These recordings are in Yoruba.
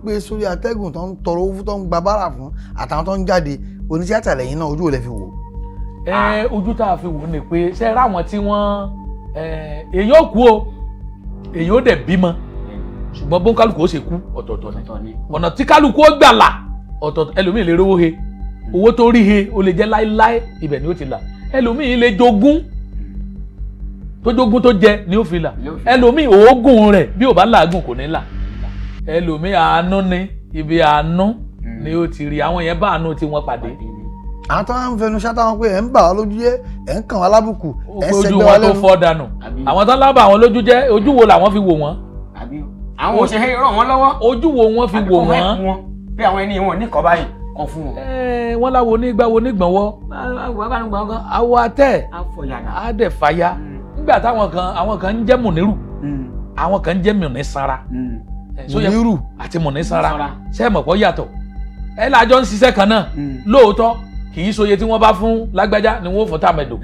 Pé sórí atẹ́gùn tó ń tọrọ owó fún, tó ń gba bárà fún, àtàwọn tó ń jáde onítíátà lẹ́yìn náà, ojú ò lè fi wò? Ẹ, ojú tá a fi wò ni pé ṣe é ráwọn tí wọ́n ẹ, èèyàn ò kú o, èèyàn ò dẹ̀ bímọ, ṣùgbọ́n bó ń kálukú ó ṣe kú ọ̀tọ̀ọ̀tọ̀ ni. Ọ̀tọ̀ ni. Ọ̀nà tí kálukú ó gbà là ọ̀tọ̀ọ̀tọ̀. Ẹlòmíì lè rówó he, owó tó rí he ó lè jẹ́ láéláé ibẹ̀ ni ó ti là. Ẹlòmíì lè jogún, tó jogún tó jẹ ni ó fi là. Ni ó fi là. Ẹlòmíì, òógùn rẹ̀ bí ò bá làágùn kò ní là. Ẹlòmíì, àánú ni, ibi àánú ni ó ti rí. Àwọn yẹn bá àánú tí wọ́n pàdé. Àwọn tó ń fẹnu ṣáta wọn pé ẹ̀ ń bà wá lójú jẹ́, ẹ̀ ń kàn wá lábùkù, ó ẹ̀ ń pé ojú sẹ́gbẹ́ wa wọn tó lẹ́nu. fọ́ dànù. Àbí? Àwọn tó lábà àwọn lójú jẹ́, ojú wo làwọn fi wò wọ́n? Àbí àwọn òṣèré ràn wọ́n lọ́wọ́. Ojú wo wọ́n fi Àbí wò kó help wọ́n? wọn bí àwọn ẹni wọn ní kọ́ báyìí kan fún wọn. Ẹ, wọ́n láwo onígbàwo onígbọ̀nwọ́ awọ atẹ́ á dẹ̀ fàya. Nígbà táwọn kan, àwọn kan ń jẹ́ mùnírù, àwọn kan ń jẹ́ mùnísara. Ẹ, so yẹ- Mùnírù. Àti mùnísara, ṣé ẹ mọ̀ pọ̀ yàtọ̀? Ẹ lájọ ń ṣiṣẹ́ kan náà lóòótọ́. Kì í ṣoye tí wọ́n bá fún lágbájá ni wọ́n fún tàmẹ̀dò.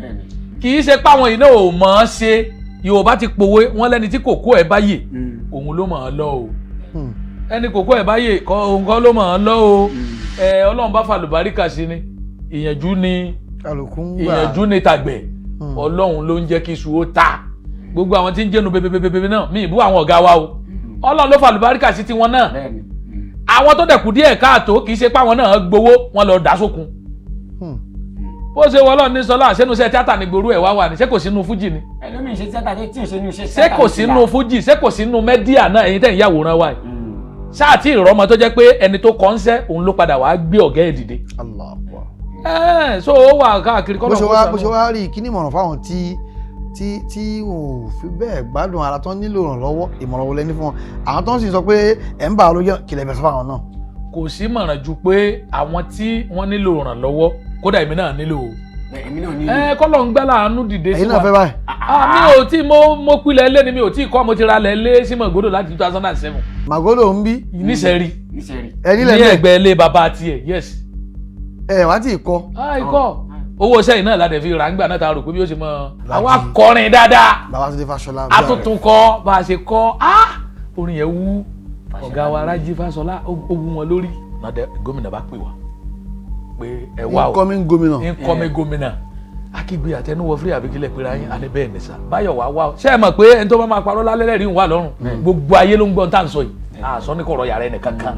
Kì í ṣe páwọn yìí náà ò mọ̀ ọ́n ṣe. Yorùbá ti pòwe, wọ́n lẹ́ni tí kòkó ẹ̀ bá yè òun ló mọ̀ ọ́n lọ o. Ẹni kòkó ẹ̀ bá yè kọ́, òun kọ́ ló mọ̀ ọ́n lọ o. Ẹ, Ọlọ́run bá fàlùbáríkà sí ni, ìyànjú ni. Kálukú ń gbà. Ìyànjú ni tàgbẹ̀. Ọlọ́run ló ń jẹ́ kí iṣu ó ta. Gbogbo àwọn tí ń jẹ́nu bebebebe náà, mi ìbú àwọn ọ̀gá wa o, Ọlọ́run ló fàlùbáríkà sí tiwọn náà. Àwọn tó dẹ̀kù díẹ̀ káàtó, kì í ṣe páwọn náà gbowó wọn lọ dá sókun. Bó ṣe wọlọ́ ní sọlá àṣẹnu iṣẹ́ tíátà ní gbòòrò ẹ̀ wá wà ní, ṣé kò sínú fújì ni? Ẹlòmíì ṣe tíátà tí ì ṣe ní iṣẹ́. Ṣé kò sínú fújì? Ṣé kò sínú media náà? Ẹ̀yin tẹ̀ ń yàwòrán wa yìí, ṣáà tí ìrọ́mọ tó jẹ́ pé ẹni tó kọ́ ń ṣẹ́ òun ló padà wàá gbé ọ̀gá ẹ̀ dìde. Allah Akbar. Ẹ̀ so ó wà káàkiri Bó kọ́nà. ṣe wá, bó ṣe wá rí, kíní ìmọ̀ràn fáwọn tí wọn ò fi bẹ́ẹ̀ gbádùn ara, tó nílò ìrànlọ́wọ́? Ìmọ̀ràn wo lẹ ní fún wọn? Àwọn tó ń sì sọ pé ẹ̀ ń bà á lójú, kìlẹ̀ fẹ́ sọ fáwọn náà? Kò sí mọ̀ràn ju pé àwọn tí wọ́n nílò ìrànlọ́wọ́, kódà èmi náà nílò o. Èmi náà nílò. Ẹ kọ́lọ̀ ń gbẹ́ láàánú dìde sí Ẹ̀yin wa. náà fẹ́ báyìí? Ah, mi ò tí mo pilẹ̀ lé ni, mi ò tí kọ́. Mo ti ra lẹ̀ lé sí Mọ̀gòdò láti 2007. Màgòdò ń bí? Níṣẹ́ rí. Níṣẹ́ rí. Ẹ nílẹ̀ Ní ń bẹ̀? ẹ̀gbẹ́ ilé bàbá tiẹ̀, yes. Ẹ wá tí ì kọ́? Ah, ikọ́ owó iṣẹ́ yìí náà la dẹ̀ fi rà ńgbà náà, ta rò pé bí ó ṣe mọ àwọn akọrin dáadáa. Babátúndé Fáṣọlá. Atuntun kọ bá a ṣe kọ. Ah, orin yẹn wú ọ̀gá wa Rájí Fáṣọlá, ó wú wọn lórí. Nàdẹ gómìnà bá pè wá pé ẹ wá o. Incoming gómìnà. Incoming gómìnà akígbe àtẹnuwọ fúri àbíkílẹ̀ pera yín alẹ́ bẹ́ẹ̀ ní sá báyọ̀ wá wá o. Ṣé ẹ mọ̀ pé ẹni tó bá máa parọ́ lálẹ́ lẹ́rìí ń wà lọ́rùn? Gbogbo ayé ló ń gbọ́n tá à ń sọ yìí, àṣọ ní kọ̀rọ̀ yàrá ẹnì kankan.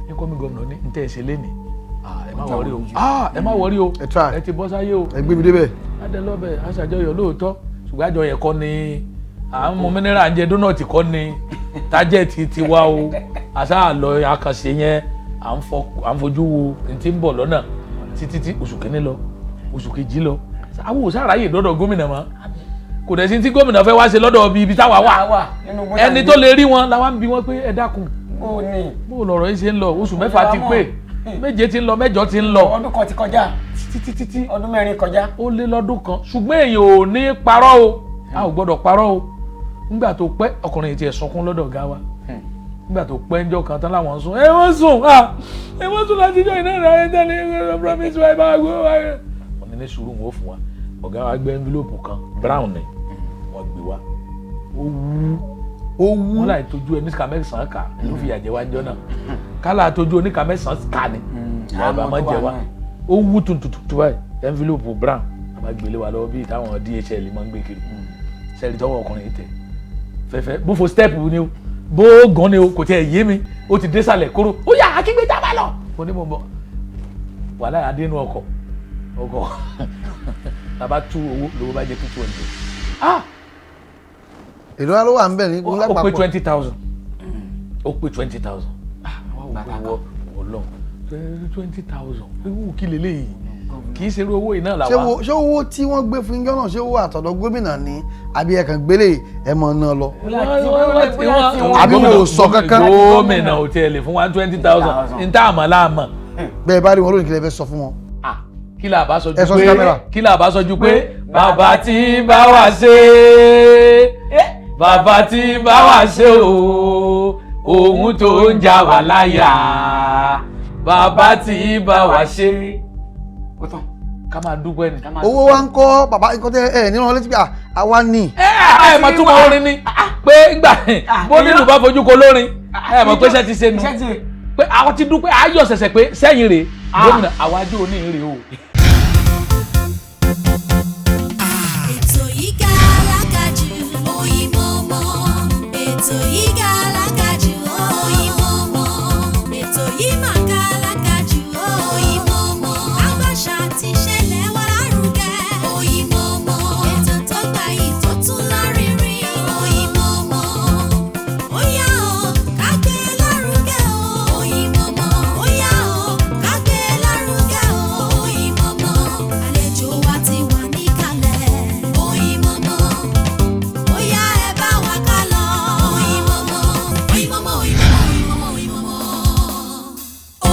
Incoming gómìnà ní ntẹ́ ẹ ṣe lénìí, ah, ẹ má worry o, ah, ẹ má worry o. Ẹ try. Ẹ ti bọ́ sáyé o. Ẹ gbé mi débẹ̀. Adélọ́bẹ̀ aṣàjọyọ̀ lóòótọ́, ṣùgbọ́n àjọyọ̀ kọ́ ni à ń mu mineral, ń jẹ donut kọ́ ni target tiwa o. Àṣà àlọ́ àkànṣe yẹn, à ń fojú wo n tí ń bọ̀ lọ́nà títí tí oṣù kìíní lọ, oṣù kejì lọ, àwọn ò sàráyè dọ́dọ̀ gómìnà mọ́. Kò dẹ̀ sí tí gómìnà fẹ́ wá ṣe lọ́dọ̀ ibi táwa wà. Ẹni tó lè rí wọn làwa ń bi wọn pé ẹ dákun, Bó ní? Bó lọ̀rọ̀ yìí ṣe ń lọ? Oṣù 6 ti pé, 7 ti ń lọ, 8 ti ń lọ. Ọdún kan ti kọjá. Títí títí. Ọdún 4 kọjá. Ó lé lọ́dún kan, ṣùgbọ́n èèyàn ò ní parọ́ o, a ò gbọ́dọ̀ parọ́ o. Nígbà tó pẹ́, ọkùnrin yìí ti ẹ̀ sunkún lọ́dọ̀ ọ̀gá wa. Nígbà tó pẹ́ ńjọ́ kan tán láwọn ń sùn, ẹ wọ́n sùn, ah, ẹ wọ́n sùn láti jọ iná rẹ̀, ẹ tẹ́lẹ̀ ẹ promise wa, ẹ bá gbé wa. Wọ́n ní sùúrù, wọn ò fún wa. Ọ̀gá wa gbé envelope kan, brown ni wọ́n gbé wa, ó wú. Ó wú. Wọ́n láì tójú ẹ níka mẹ́sàn-án kà ló fi yàjẹ́ wá ńjọ́ náà. Kálá tójú oníka mẹ́sàn-án kà ni ìyá bá má jẹ wá. Ó wú tuntun tó báyìí, envelope brown, a bá gbélé wa lọ́wọ́ bíi táwọn DHL máa ń gbé kiri. Sẹ́ẹ̀rì tọwọ́ ọkùnrin yìí tẹ̀ fẹ́fẹ́, bó fo step ni o, bó gan ni o, kò tiẹ̀ yé mi. Ó ti dé sàlẹ̀ kóró, ó yà akígbe tá a bá lọ. Mo ní mo bọ̀ wàhálà adénú ọkọ̀ ọkọ̀ tàbá tú owó lówó bá jẹ́ 200, ah. Èlò wa ló wà ń bẹ̀ ní Ó pé lápapọ̀? 20,000, ó pé 20,000. Ah, wá wò pé wọ wọ lọ 20,000, ewu kí leléyìí? Kì í ṣe irú owó yìí náà Ṣé làwa. Ṣé owó tí wọ́n gbé fún yín náà, ṣé owó àtọ̀dọ̀ gómìnà ni, àbí ẹ kàn gbélé ẹ mọ̀ náà lọ? Àbí wọn ò sọ kankan? Gómìnà ò tiẹ̀ lè fún wa 20,000 ní tá àmọ́ láàmọ́. Bẹ́ẹ̀ bá rí wọn lónìí, kí lẹ fẹ́ sọ fún wọn? Ah, kí là bá sọ Ẹ ju sọ sí pé kámẹ́rà. Kí là bá sọ ju pé bàbá tí bá wà ṣe, bàbá tí bá wà ṣe o, òun tó ń jà wá láyà, bàbá tí bá wà ṣe. Ó tán. Ká máa dúpẹ́ ni. Ká máa Owó wa ń kọ́ bàbá, nǹkan tẹ ẹ nínú létí pé àwa ní. Ẹ ẹ mọ̀ túmọ̀ orin ni pé ngbà bó nílùú bá fojú ko lórin, ẹ mọ̀ pé iṣẹ́ ti ṣe nu, Iṣẹ́ ti pé àwọn ti dúpẹ́ ayọ̀ ṣẹ̀ṣẹ̀ pé sẹ́yìn rèé gómìnà àwájú òní rèé o. Ètò yìí ga alágàjù, Oyinmomo. Ètò yìí ga alágàjù, Oyinmomo. Ètò yìí mà ga alágàjù, Oyinmomo. Àgbàṣà ti ṣẹlẹ̀ wá lárugẹ, Oyinmomo. Ètò tó gbayì tó tún lárinrin, Oyinmomo. Ó yá o, ká gbé lárugẹ o, Oyinmomo. Ó yá o, ká gbé lárugẹ o, Oyinmomo. Àlejò wa ti wà níkàlẹ̀, Oyinmomo. Ó yá, ẹ bá wa ká lọ, Oyinmomo. Oyinmomo, Oyinmomo, Oyinmomo,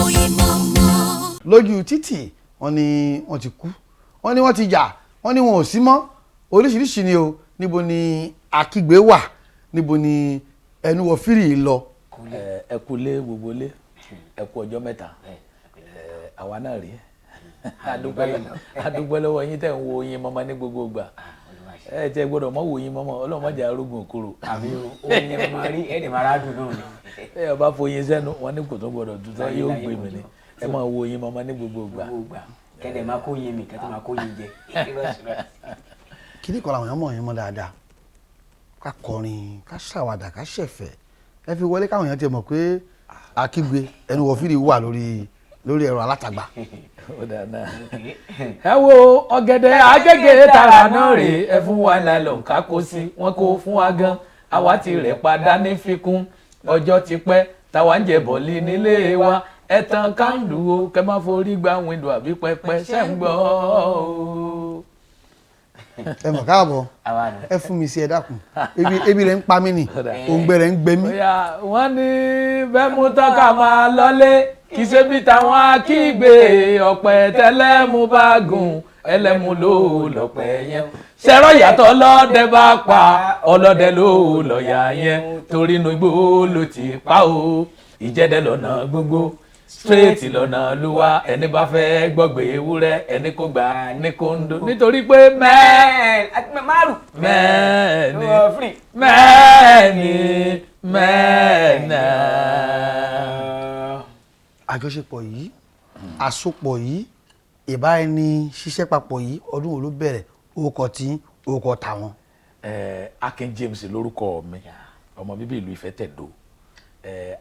Oyinmomo. Lójú títì, wọ́n ní wọ́n ti kú, wọ́n ní wọ́n ti jà, wọ́n ní wọn ò sí mọ́, oríṣiríṣi ni o. Níbo ni akígbe wà? Níbo ni ẹnu wọ fírì lọ? Ẹ kú lé, gbogbo lé, ẹ kú ọjọ́ mẹ́ta. Àwa náà rí, a dúpẹ́ lọ́wọ́ yín tẹ̀ ń wo Oyinmomo ní gbogbo ìgbà. Ẹ tẹ́ gbọ́dọ̀ mọ́ wo Oyinmomo, ọlọ́mọdé arógun òkúrò. Àbí o, oyin ẹ máa rí ẹ̀ẹ́dẹ̀ máa rádùn náà ni. Ẹ bá foyin sẹ́nu, wọn ní kò tó gbọ́dọ̀ tutọ́, yóò gbé mi ni. Ẹ máa wo Oyinmomo ní gbogbo ìgbà. Gbogbo ìgbà kẹ́dẹ̀ máa kó yin mi, kẹ́dẹ̀ máa kó yin jẹ. Kíní kan làwọn èèyàn mọ̀ yín mọ́ dáadáa, ká kọrin, ká ṣàwàdà, ká ṣẹ̀fẹ̀. Ẹ fi wọlé káwọn èèyàn ti mọ̀ pé akígbe ẹnu wọ fírì wà lórí ẹ̀rọ alátagbà. Ó dáa náà. Ẹ wo ọ̀gẹ̀dẹ̀ agége tààrà náà rèé, ẹ fún wa nylon ká kó sí, wọn kó fún wa gan, àwa ti rẹ̀ padà ní fikún. Ọjọ́ ti pẹ́ táwa ń jẹ bọ̀lì nílé wa. Ẹ tan kándù o, kẹ má forí gba window àbí pẹpẹ ṣẹ́ ń gbọ́ o. Ẹ mọ̀ káàbọ̀. Àwa nù. Ẹ fún mi sí, ẹ dákun, ebi rẹ̀ ń pa mí nì, òǹgbẹ rẹ̀ ń gbẹ mí. Bóyá wọ́n ní bẹ́ẹ̀ mú tọ́ka máa lọ́lé, kì í ṣe bí táwọn akígbe ọ̀pẹ tẹlẹ́mú bá gùn, ẹlẹ́mú ló lọ́pẹ́ yẹn. Ṣẹ̀rọ yàtọ̀, ọlọ́dẹ bá pa ọlọ́dẹ ló lọ́ọ̀yà yẹn, torí inú igbó ló ti pa o. Ìjẹ́dẹ̀ lọ́nà gbogbo, straight lọ́nà lúwa. Ẹni bá fẹ́ gbọ́gbé ewúrẹ́, ẹni kò gbà ní kóńdó, nítorí pé mẹ́ẹ̀ Márùn. mẹ́ẹ̀ni Free. mẹ́ẹ̀ni mẹ́ẹ̀nà. Àjọṣepọ̀ yìí, àsopọ̀ yìí, ìbá ẹni ṣiṣẹ́ papọ̀ yìí, ọdún wo ló bẹ̀rẹ̀? Orúkọ tí, orúkọ tàwọn. Akin James lórúkọ mi, ọmọ bíbí ìlú Ifẹ̀tẹ̀dó.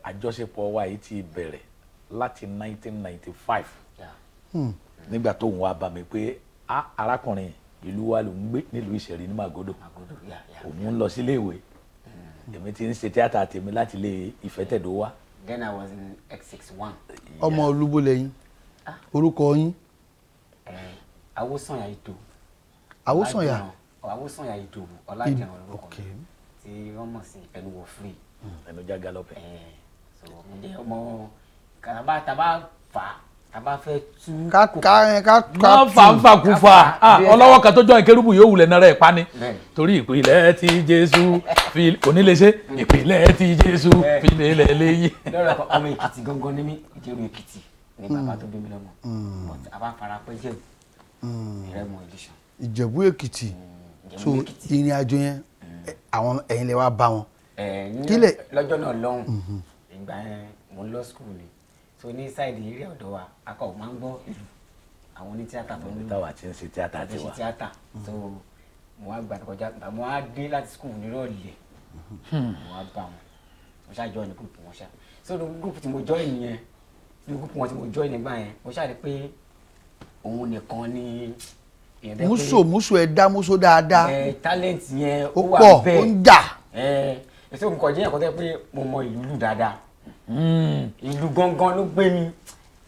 Àjọṣepọ̀ wa yìí ti bẹ̀rẹ̀ láti 1995, nígbà tó ń wá bá mi pé a arákùnrin, ìlú wa ló ń gbé nílùú Ìṣẹ̀rí ní Màgódò, òun ń lọ sílé ìwé, èmi ti ń ṣe tíátà tèmi láti ilé Ifẹ̀tẹ̀dó wá. Then I was in SS1. Ọmọ olúbó lẹ́yìn, orúkọ yín? Awosanya Ito. Àwòsànyà. Awosanya Ito Ọlájìrán lórúkọ mi tí wọ́n mọ̀ sí ẹnu wọ free. Ẹnu já galọpẹ. So mo jẹ́ ọmọ kàbá tàbá fà á tàbá fẹ́ tú. Ká ká ká ká. Wọ́n fà ń fà kú fà á, ọlọ́wọ́ kan tó jọ ìkérúbù yóò wulẹ̀ náírà ẹ̀ pa ni. Bẹ́ẹ̀. Torí ìpìlẹ̀ tí Jésù fi kò ní lè ṣe, ìpìlẹ̀ tí Jésù fi lélẹ̀ léyìn. Lọ́rọ̀ kan, ọmọ Èkìtì gangan ní mí. Ìjẹ̀rù Èkìtì ni bàbá tó bí mi lọ́mọ, but a bá fara pẹ́ Jẹ̀bú, Ìrẹ́mọ edition. Ìjẹ̀bú Èkìtì. So Ìjẹ̀bú Èkìtì. ìrìn àjò yẹn, àwọn ẹ̀yin lè wá bá wọn. Ẹ ní lọ́jọ́ náà lọ́hùn, ìgbà yẹn mo ń lọ school ni, so ní side eré ọ̀dọ̀ wa, akọ máa ń gbọ́ ìlú àwọn onítíátà tó ń lù. Táwa ti ń ṣe tíátà Tó ṣe tiwa. tíátà. So mo wá gbà kọjá, gbà mo wá dé láti school nírọ̀lẹ́, mo wá bá wọn, mo ṣáà join group wọn ṣá. So ní group tí mo join yẹn, ní group wọn tí mo join nígbà yẹn, mo ṣáà rí pé òun nìkan ni èèyàn tẹ́ pé Múso múso, ẹ dá múso dáadáa. Ẹ talent yẹn ó ó wà pọ̀, bẹ́ẹ̀. ó ń jà. Ẹ èso nǹkan jẹ́ ẹ̀kọ́ tẹ́ pé mo mọ ìlú lù dáadáa. Ìlú gangan ló gbé mi,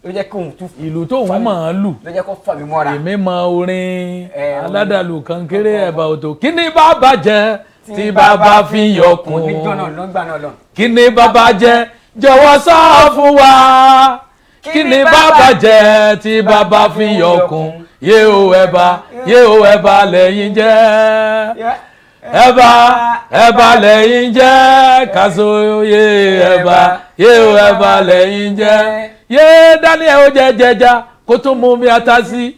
ló jẹ́ kí òun tún Ìlú tóun mọ̀ ọ́n lù. Ló jẹ́ kó fà mí mọ́ra. Èmi mọ orin Ẹ, aládàlù kankéré ẹ̀bà òtò. Kí ni bàbá jẹ tí bàbá fi yọkùn? Níjọ́ náà lọ́gbà náà lọ. Kí ni bàbá jẹ? Jọ̀wọ́ sọ fún wa, kí ni bàbá jẹ tí bàbá fi yọkùn? Yé o ẹ̀bà, yé o ẹ̀bà lẹ́yìn jẹ́, ẹ̀bà, ẹ̀bà lẹ́yìn jẹ́ kàṣọ. Yé ẹ̀bà, yé o ẹ̀bà lẹ́yìn jẹ́. Yé Daniel ó jẹ jẹja, kó tún mú mi ata sí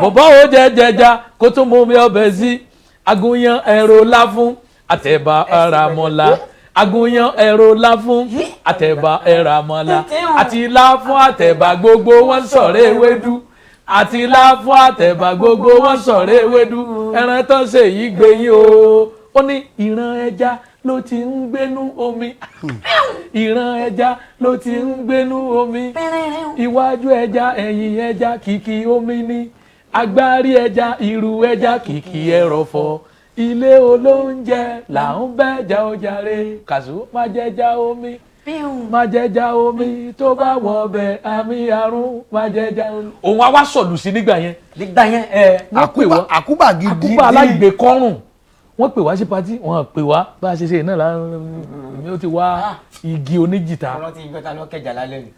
Bọ̀bọ̀ ó jẹ jẹja kó tún mú mi ọbẹ̀ sí. Agúnyán ẹ̀rọ lá fún àtẹ̀bà ara mọ́lá. Agúnyán ẹ̀rọ lá fún àtẹ̀bà ẹ̀rà mọ́lá. Àti lá fún àtẹ̀bà gbogbo wọn sọ̀rọ̀ ewédú. Àti lá fún àtẹ̀bà gbogbo wọn sọ̀rọ̀ ewédú. Ẹran tán ṣe yìí gbé yín o. Ó ní ìran ẹja ló ti ń gbénú omi. Ìran ẹja ló ti ń gbénú omi. Iwájú ẹja, ẹ̀yìn ẹja, kìkì omi ni. Agbárí ẹja, ìrù ẹja, kìkì ẹrọ̀fọ̀. Ilé olóúnjẹ là ń bẹ́ja ojàre. Kàṣú má jẹja omi. Má jẹja omi tó bá wọ ọbẹ̀ àmì àrùn má jẹja. Òun á wá sọ̀lù sí nígbà yẹn. Nígbà yẹn ẹ. Wọ́n pè wá Àkúbà gidi. Àkúbà alágbèékọ́rùn. Wọ́n pè wá sí patí, wọ́n pè wá bá a ṣe ṣe náà láàrín ó ti wá igi oníjìta. Ọlọ́run ti gbọ́ta lọ kẹjà lálẹ́ ni.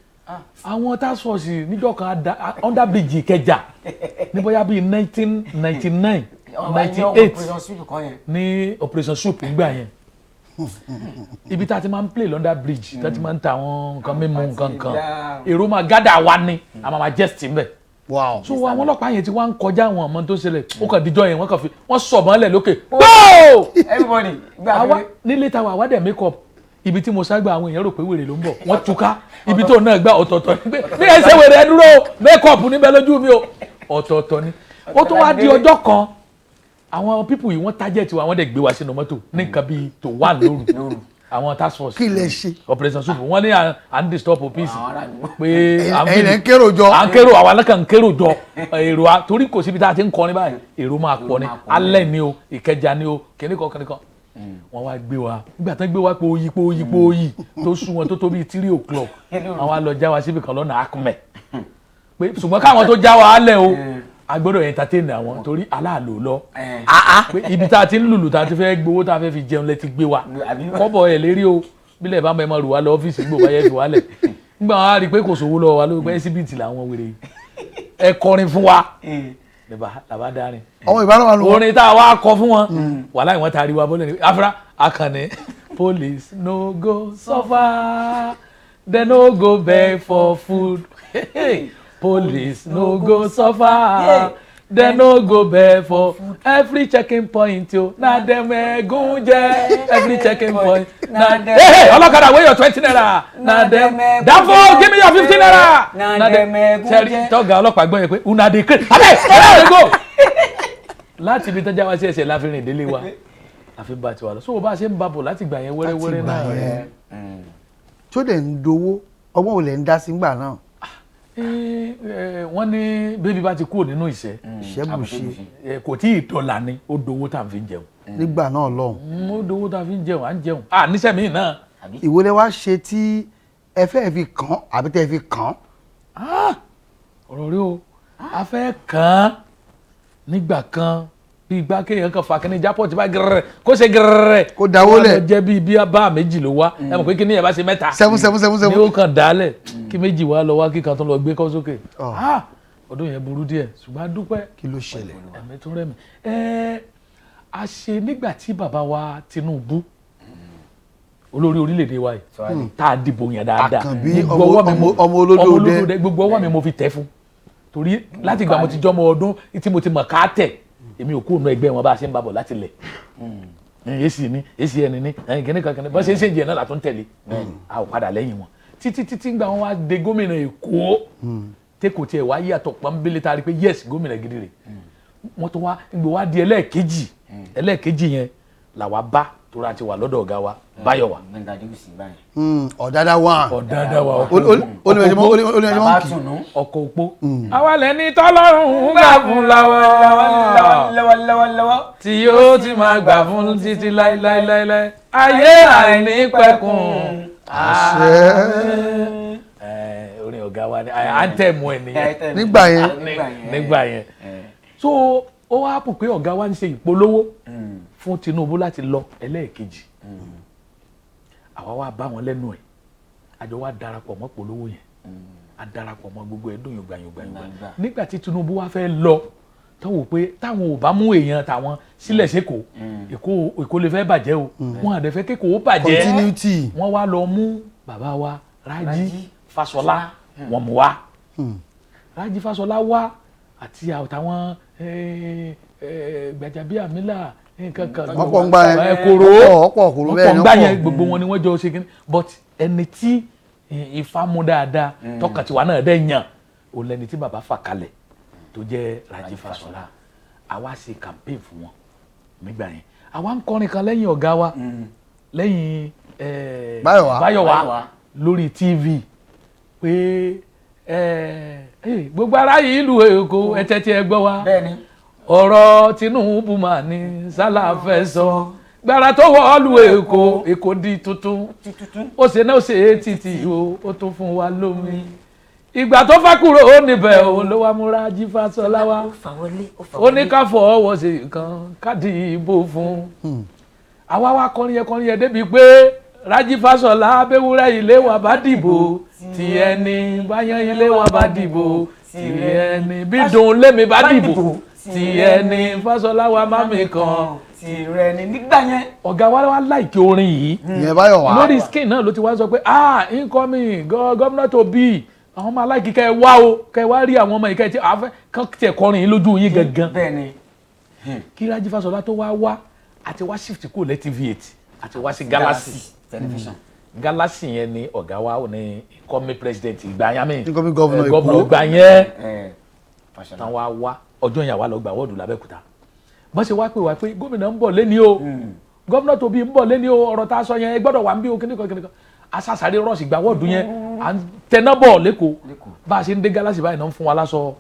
Àwọn task force níjọ́ kan under bridge Ìkẹjà ní bóyá bíi 1999 98 ní operation soup nígbà yẹn. Ibi tá a ti máa ń play under bridge, tá a ti máa ń ta àwọn nǹkan mímu nǹkan kan, èrò máa gádà wa ni a máa jest ńbẹ̀. Wow. So àwọn ọlọ́pàá yẹn ti wá ń kọjá àwọn ọmọ tó ṣẹlẹ̀, ó kàn díjọ́ yẹn wọ́n kàn fi wọ́n sọ̀bọ̀n lẹ̀ lókè. Gbóò! Everybody gbà Àwa nílé tàwa àwa dẹ̀ make up. Ibi tí mo ságbà àwọn èèyàn rò pé wèrè ló ń bọ̀, wọ́n túká. Ibi tó náà gbà ọ̀tọ̀ọ̀tọ̀ ni pé bí ẹ ṣe wèrè ẹ dúró make up níbẹ̀ lójú mi o, ọ̀tọ̀ọ̀tọ̀ ni. Ó tún wá di ọjọ́ kan, àwọn people yìí wọ́n target wa, wọ́n dẹ̀ gbé wa sínú mọ́tò ní nǹkan bíi tó wà lóru. Àwọn task force Kí lẹ ṣe? Operation soup, wọ́n ní à ń disturb peace pé Ẹ̀yin lẹ ń kérò jọ. À ń kérò, àwa alákàn ń kérò jọ èrò a, torí kò síbi tá a ti ń kọrin báyìí, èrò máa pọ̀ ni, alẹ́ ni o, Ìkẹjà ni o, kìnìkan kìnìkan. Wọ́n wá gbé wa nígbà tán gbé wa pé oyi pé oyi pé oyi tó sún wọn tó tó bíi 3 o'clock, àwọn á lọ já wa síbi kan lọ́nà Akmẹ pé ṣùgbọ́n káwọn tó já wa á lẹ̀ o, a gbọ́dọ̀ entertain àwọn torí aláàlò lọ pé ibi tá a ti ń lùlù tá a ti fẹ́ gbowó tá a fẹ́ fi jẹun lẹ ti gbé wa kọ́bọ̀ ẹ̀ lérí o, bílẹ̀ bá mọ rù wá lọ ọ́fíìsì gbò wáyé fi wálẹ̀. Nígbà wọn á rí i pé kò sówó lọ́wọ́ wa ló pé síbìtì làwọn wèrè yìí, ẹ kọrin fún wa làbá dárin Ọmọ ìbára wa ló wọ́n. Orin tá a wá kọ fún wọn wàhálà ìwọ̀n ta ariwo abọ́lẹ̀ ní afra akànnì. Police no go suffer, they no go beg for food. Police no go suffer, they no go beg for every checking point o, na dem ẹ̀gún jẹ. Every checking point na dem. Hey, hey, ọlọ́kadà, wey your 20 naira na dem. Danfo, give me your 50 naira. Na dem ẹ̀gún Sẹ́rí jẹ. tọ́gà ọlọ́pàá gbọ́ yẹn pé una dey craze, abeg abeg go. Láti ibi tọ́jà wá sí ẹsẹ̀ la fi rìn délé wa, la fi bá tiwa lọ. So bá a ṣe ń bá bọ̀ láti gbà yẹn wẹ́rẹ́wẹ́rẹ́ Láti gbà náà. Yẹn. Tó dẹ̀ ń dowó, ọgbọ́n wo lẹ̀ ń dá sí ńgbà náà? Wọ́n ní bébí bá ti kúrò nínú ìṣẹ́, Ìṣẹ́bùṣe. Kò tí ì dọ́là ni, ó dowó tá à ń fi jẹun. Nígbà náà lọ́hùn. Ó dowó tá a fi ń jẹun, à ń jẹun à níṣẹ́ mi náà. Ìwo lẹ wá ṣe tí ẹ fẹ́ fi kàn àbí tẹ́ fi kàn? Ọ̀rọ̀ rí o, a fẹ́ kàn án nígbà kan bí igbá kéèyàn kan fa kíní jápọ̀ tí bá gẹrẹrẹ kó ṣe gẹrẹrẹ Kó dáwó lẹ̀. Kó wá lọ jẹ́ bíi bí bá méjì ló wá, ẹ mọ̀ pé kíní yẹn bá ṣe mẹ́ta Seven seven seven ni seven. Ó kàn dálẹ̀ kí méjì wá lọ wá kíkan tó lọ gbé kọ́ sókè. Ọ̀. Ah, ọdún yẹn burú díẹ̀ ṣùgbọ́n a dúpẹ́. Kí ló ṣẹlẹ̀? Ẹ̀mí tó rẹ̀ mí ẹ́ a ṣe nígbà tí bàbá wa Tinubu, olórí orílẹ̀-èdè wa yìí tá a dìbò yẹn dáadáa. Àkànbí, Gbogbo ọwọ́ mi ọmọ olódò ọmọ dẹ. olódò dẹ, gbogbo ọwọ́ mi mo fi tẹ̀ fún, torí láti ìgbà mo ti jọmọ ọdún tí mo ti mọ̀ ká tẹ̀, èmi ò kúrò nínú ẹgbẹ́ wọn. Bá a ṣe ń bá bọ̀ láti lẹ̀ èsì ni èsì ẹni ní ẹ̀yìn kìnnì kan kìnnì bọ́n ṣe ń ṣèjì ẹ̀ náà látún tẹ̀lé, a ò padà lẹ́yìn wọn títí títí gbà wọn wá de gómìnà Èkó tẹ́kọ̀ tiẹ̀ wá yàtọ̀ pọ́nbélé tá a rí pé yes, gómìnà gidi rè. Wọ́n tún wá gbé wá di ẹlẹ́ẹ̀kejì, ẹlẹ́ẹ̀kejì yẹn làwa bá tóra ti wà lọ́dọ̀ ọ̀gá wa Báyọ̀wá. Gbẹ̀ngà Adébísì báyìí. Ọ̀dádá one. Ọ̀dádá wa. Olùmọ̀jẹ̀mọ́ Bàbá kì. Tùnú. Ọkọ̀ òpó. Àwa lẹni tọ́lọ́run ń gbà fún lọ́wọ́ Lọ́wọ́ lọ́wọ́ lọ́wọ́. Tí yóò ti máa gbà fún títí láíláíláíláí ayé àìní pẹ̀kun. Àṣẹ. Orin ọ̀gá wa ni anthem ẹ̀ nìyẹn. Nígbà yẹn. Nígbà yẹn. So ó wá pò pé ọ̀gá wa ń ṣe ìpolówó fún Tinubu láti lọ ẹlẹ́ẹ̀kejì, àwa wá bá wọn lẹ́nu ẹ̀, àjọ wa darapọ̀ mọ́ polówó yẹn, a darapọ̀ mọ́ gbogbo ẹ̀ dùn yùngbà yùngbà yùngbà. Gbàngbà. Nígbà tí Tinubu wá fẹ́ lọ, táwọn wò pé táwọn ò bá mú èèyàn tàwọn sílẹ̀ sẹ́kọ̀ọ́, Èkó, Èkó lè fẹ́ bàjẹ́ o, wọn àdẹ fẹ́ kékòó ó bàjẹ́. Continuity. Wọ́n wá lọ mú bàbá wa Rájí Rájí Fáṣọlá, wọ́n mú wá. Rájí Fáṣọlá wá. Àti àtàwọn Gbajabiamila nǹkan kan. Wọ́n pọ̀ ń gbá yẹn. Kòró. Ọ̀pọ̀ kòró wọ́n bẹ́ẹ̀ pọ̀ ni ń gbá wọ́n yẹn, pọ̀. Gbogbo wọn ni wọ́n jọ ṣe kíní, but ẹni tí ifá mú dáadáa, tọkàn tiwa náà dẹ̀ yàn, òun lẹni tí bàbá fà kalẹ̀ tó jẹ́ Raji Fasola. Àwa ṣe campaign fún wọn nígbà yẹn. Àwa ń kọrin kan lẹ́yìn ọ̀gá wa, lẹ́yìn Báyọ̀wá. Báyọ̀wá Báyọ̀wá. lórí TV pé gbogbo ará yìí ìlú Èkó, ẹ tẹ́tí ẹ gbọ́ wa. Bẹ́ẹ̀ni. Ọ̀rọ̀ Tinubu mà ní sálà fẹ́ sọ gbàrà tó wọ́ọ̀lù Èkó, Èkó di tuntun. Tuntun. Ó ṣe náà, ó ṣe é títì o, ó tún fún wa lómi. Ìgbà tó fà kúrò ó níbẹ̀, òun ló wá múra Jí Fáṣọlá wá. Ó fà wọlé, ó fà Ó wọlé. ní ká fọwọ́ ṣe nǹkan káàdì ìbò fún àwa. Wá kọrin yẹn, kọrin yẹn débi pé Rájí Fáṣọlá abéwúrẹ́ ilé wa bá dìbò tí ẹni báyán, ilé wa bá dìbò tí ẹni bí dùn lémi bá dìbò tí ẹni Fáṣọlá wa má mi kan. Tìrẹ ni nígbà yẹn. Ọ̀gá wa wá like orin yìí. Ìyẹn Báyọ̀wá. Lórí screen náà ló ti wá sọ pé, "Ah, incoming governor to be, àwọn ọmọ aláìkí kẹ́ ẹ wá o, kẹ́ ẹ wá rí àwọn ọmọ yìí, kẹ́ ẹ tí àfẹ́ kán tiẹ̀ kọrin yìí lójú yín gangan." Bẹ́ẹ̀ni. Kí Rájí Fáṣọlá tó wá wá, àti wá shift kúrò lẹ́ TV8, àti wá sí Galaxy. Television. Galaxy yẹn ni ọ̀gá wa ní incoming president ìgbà yẹn mi. Incoming governor Governor Èkó. ìgbà yẹn. Fáṣọlá. Tán wá wá ọjọ́ yẹn, àwa lọ gba award l'Abẹ́òkúta. Bọ́n ṣe wá pè wá pé gómìnà ń bọ̀ lẹ́ni o, gómìnà tó bí ń bọ̀ lẹ́ni o, ọ̀rọ̀ tá a sọ yẹn, ẹ gbọ́dọ̀ wà ń bí o, kíníkan kíníkan. Asásáré rush gba award yẹn, à ń tẹná bọ̀ lẹ́kọ̀ọ́. Lẹ́kọ̀ọ́. Bá a ṣe ń dé Galaxy báyìí náà, ń fún wa láṣọ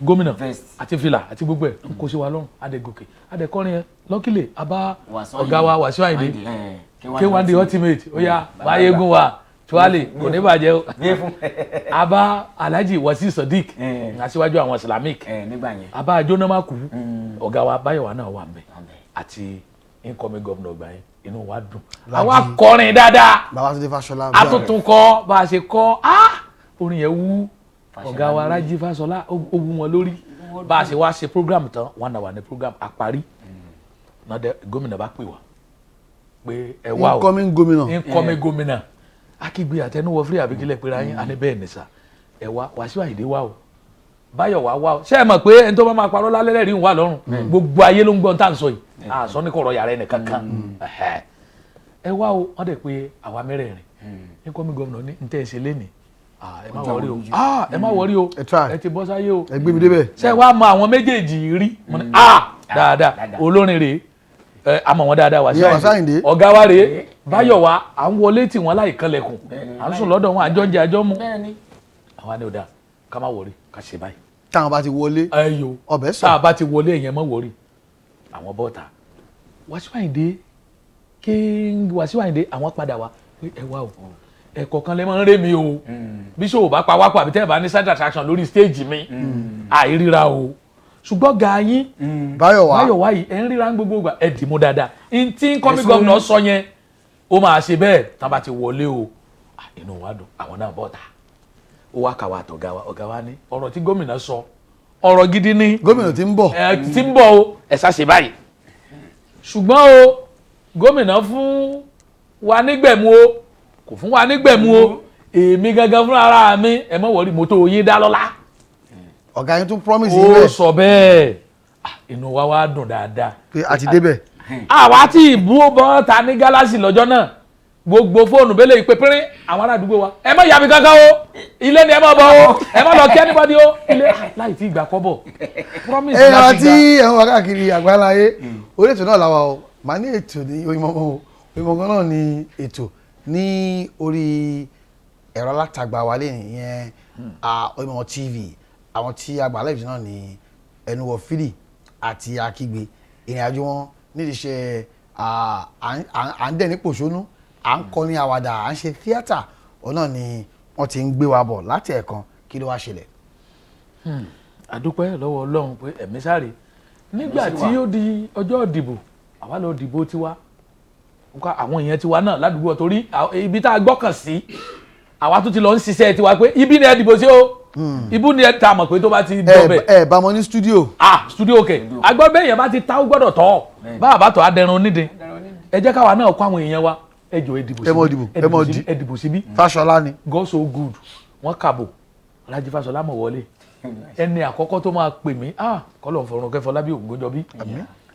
gómìnà Vest. àti fìlà àti gbogbo ẹ̀, ń kó sí wa lọ́rùn. Adégòkè adékọ́rin yẹn lọ́kìlẹ̀ abá Wàsíù ọ̀gá wa Wàsíù Àyìndé. Àyìndé. K1 the ultimate, ó yá, máyégún wa tuwálè kò ní bàjẹ́ o. Gbé fún. Abá Alhaji Wasiu Sodiq, aṣíwájú àwọn Islamic. Nígbà yẹn. Abá jónámákù, ọ̀gá wa Báyọ̀wá náà wà ńbẹ̀ Wà ńbẹ̀. àti incoming governor ọgbà yẹn. Inú wa dùn, àwa kọrin dáadáa. Babátúndé Fáṣọlá. Atuntun kọ bá a ṣe kọ, ah, orin yẹn wú ọ̀gá wa lórí. Rájí Fáṣọlá, ó wú wọn lórí. Bá a ṣe wá ṣe program tán, one hour ní program àparí náà dẹ, gómìnà bá pè wá pé ẹ wá o. Incoming gómìnà. Incoming gómìnà akígbe àtẹnuwọ fúri àbíkílẹ̀ pera yín àní bẹ́ẹ̀ ní sà, ẹ wá. Wàsíù Àyìndé wá o, Báyọ̀ wá wá o. Ṣé ẹ mọ̀ pé ẹni tó bá máa parọ́ lálẹ́ lẹ́rìí ń wà lọ́rùn? Gbogbo ayé ló ń gbọ́n tá à ń sọ yìí, àṣọ ní kọ̀rọ̀ yàrá ẹnì kankan. Ẹ̀hẹ́. Ẹ wá o, wọ́n dẹ̀ pé àwa mẹ́rẹ̀ẹ̀rin. Incoming gómìnà ní ntẹ́ ẹ ṣe lénìí, ah, ẹ má worry o, ah, ẹ má worry o. Ẹ try. Ẹ ti bọ́ sáyé o. Ẹ gbé mi débẹ̀. Ṣé wàá mọ àwọn méjèèjì rí? Mo ní, ah, dáadáa. Dáadáa. Olórin rèé, ẹ àmọ̀ wọn dáadáa. Wàsíù Ìyẹn Wàsíù Àyìndé. Ọ̀gá wa rèé, Báyọ̀ wa, à ń wọlé tì wọ́n láì kanlẹ̀kùn, Bẹ́ẹ̀ni. à ń sùn lọ́dọ̀ wọn, àjọ ń jẹ, àjọ mú. Bẹ́ẹ̀ni. Àwa ni ò dáa, ká má worry, ká ṣe báyìí. Táwọn bá ti wọlé, Ẹyọ. ọbẹ̀ Tá sọ. a bá ti wọlé, èèyàn mọ̀ worry. Àwọn bọ́ta Wàsíù Àyìndé, King Wàsíù Àyìndé, àwọn padà wá pé ẹ wá o, ẹ̀kọ́ kan lè máa ń ré mi o, bí ṣòwò bá pa wápò àbí tẹ́ ẹ bá ní side attraction lórí stage mi, àìríra o, ṣùgbọ́n ga yín Báyọ̀wá. Báyọ̀wá yìí, ẹ̀ ń ríra ń gbogbo ìgbà, ẹ̀ dì mú dáadáa. N tí incoming governor sọ yẹn, ó máa ṣe bẹ́ẹ̀ tán bá ti wọlé o. Ah, inú wa dùn, àwọn náà bọ́ta, ó wá kàwá àtọ̀gá wa. Ọ̀gá wa ní ọ̀rọ̀ tí gómìnà sọ, ọ̀rọ̀ gidi ní. Gómìnà tí ń bọ̀. Ẹ tí ń bọ̀ o, ẹ ṣàṣe báyìí, ṣùgbọ́n o, gómìnà fún wa nígbẹ̀mú o, kò fún wa nígbẹ̀mú o, èmi gangan fúnra ara mi, ẹ mọ̀ worry, mọ́tò yín dá lọ́lá. Ọ̀gá yín tún promise yín Ó bẹ́ẹ̀. sọ bẹ́ẹ̀. Ah, inú wa wá dùn dáadáa. Pé a ti débẹ̀. Àwa tí ìbú bọ́ ta ní Galaxy lọ́jọ́ náà, gbogbo fóònù bẹ́lẹ̀ ìpè pínrín àwọn ará àdúgbò wa, "Ẹ má yàbí kankan o, ilé ni ẹ má bọ̀ o, ẹ má lọ kí anybody o, ilé," láì tí ìgbà kọ́bọ̀ promise Ẹ láti tí gbà. ẹ̀ ń wá káàkiri àgbáláyé, orí ètò náà làwà o. Màá ní ètò ní Oyinmomo o. Oyinmomo náà ní ètò ní orí ẹ̀rọ alátagbà wa lẹ́yìn ìyẹn Oyinmomo TV. Àwọn tí a gbà lẹ́yìn náà ní Ẹnuwọ̀ Fílì àti Akígbe. Ìrìn àjò wọn nídìí iṣẹ́ à ń dẹ̀ ní pòṣónú, à ń kọrin àwàdà, à ń ṣe tíátà, òun náà ni wọ́n ti ń gbé wa bọ̀ láti ẹ̀kan. Kí ló wá ṣẹlẹ̀? Àdúpẹ́ lọ́wọ́ Ọlọ́run pé ẹ̀mí sáré. Nígbà tí ó di ọjọ́ ìdìbò, àwa lọ dìbò tiwa. Nǹkan àwọn èèyàn tiwa náà ládùúgbò, torí ibi tá a gbọ́kàn sí, àwa tún ti lọ ń ṣiṣẹ́ tiwa pé ibi ni ẹ dìbò sí o, ibi ni ẹ ta mọ̀ pé tó bá ti Ẹ dọ̀bẹ̀. ẹ bá wọn ní studio. Ah, studio kẹ agbọ́ bẹ́ẹ̀ yẹn bá ti ta, ó gbọ́dọ̀ tọ́ bá a bá tọ́ adẹrun onídìí. Ẹ jẹ́ káwa náà kó àwọn èèyàn wa, ẹ jọ̀ọ́, ẹ dìbò Ẹ mọ́ síbí, dìbò, ẹ ẹ mọ́ dìbò síbí, di. ẹ dìbò síbí. Fáṣọlá ni. God so good, wọ́n kàbò, Alhaji Fáṣọlá mọ̀ wọlé. Ẹni àkọ́kọ́ tó máa pè mí, ah, kọ́lọ̀ fọ̀rùn kẹfọlábí Ògúnjọbí,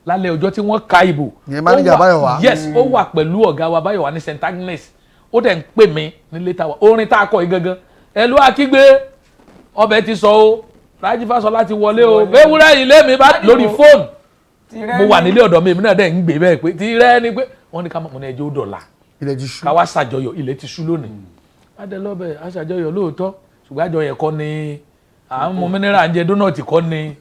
lálẹ́ ọjọ́ tí wọ́n ka ìbò. Ìyẹn manager Ó wà- Báyọ̀wá. Yes, ó wà pẹ̀lú ọ̀gá wa Báyọ̀wá ní St Agnes. Ó dẹ̀ ń pè mí nílé táwa orin tá a kọ yìí gangan. Ẹlú akígbe ọbẹ̀ ti sọ o, Rájí Fáṣọlá ti wọlé o, ewúrẹ́ ilé mi bá lórí fóònù. Mo wà nílé ọ̀dọ̀ mi, èmi náà dẹ̀ ń gbé bẹ́ẹ̀ pé tirẹ̀ ni pé wọ́n ní ká mọ̀ ní ẹjọ́ ó dọ̀la Ilẹ̀ ti ṣú. Ká wá ṣàjọyọ̀, ilẹ̀ ti ṣú lónìí. Adé lọ́bẹ̀ aṣàjọyọ̀ lóòótọ́, ṣùgbọ́n àjọyọ̀ kọ́ ni à ń mu mineral, ń jẹ dónàtì kọ́ ni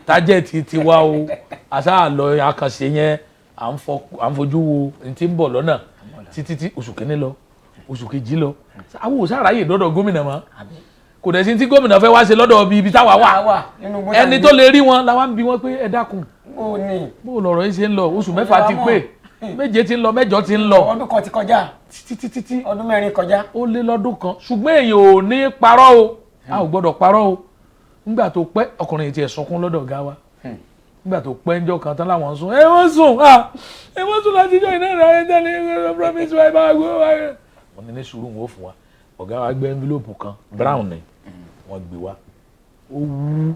tájẹ́ẹ̀tì tiwa o. Àṣà àlọ́ àkànṣe yẹn, à ń fojú wo ní ti ń bọ̀ lọ́nà títí tí oṣù kìíní lọ, oṣù kejì lọ, àwọn ò sàráyè dọ́dọ̀ gómìnà mọ́. Kò dẹ̀ sí tí gómìnà fẹ́ wá ṣe lọ́dọ̀ ibi táwa wà. Ẹni tó lè rí wọn làwa ń bi wọn pé ẹ dákun, Ó ní bó lọ̀rọ̀ yìí ṣe ń lọ? Oṣù 6 ti pé, 7 ti ń lọ, 8 ti ń lọ. Ọdún kan ti kọjá. Títí títí tí Ọdún 4 kọjá. Ó lé lọ́dún kan, ṣùgbọ́n èèyàn ò ní parọ́ o, a ò gbọ́dọ̀ parọ́ o. Nígbà tó pẹ́, ọkùnrin yìí ti ẹ̀ sunkún lọ́dọ̀ ọ̀gá wa. Nígbà tó pẹ́ ńjọ́ kan tán láwọn ń sùn, ẹ wọ́n sùn, à ẹ wọ́n sùn láti jọ iná ìrìn àyẹ̀ tẹ́lẹ̀ promise wa, ẹ bá gbé wa. Wọ́n ní sùúrù, wọn ò fún wa. Ọ̀gá wa gbé envelope kan, brown ni wọ́n gbé wa, ó wú.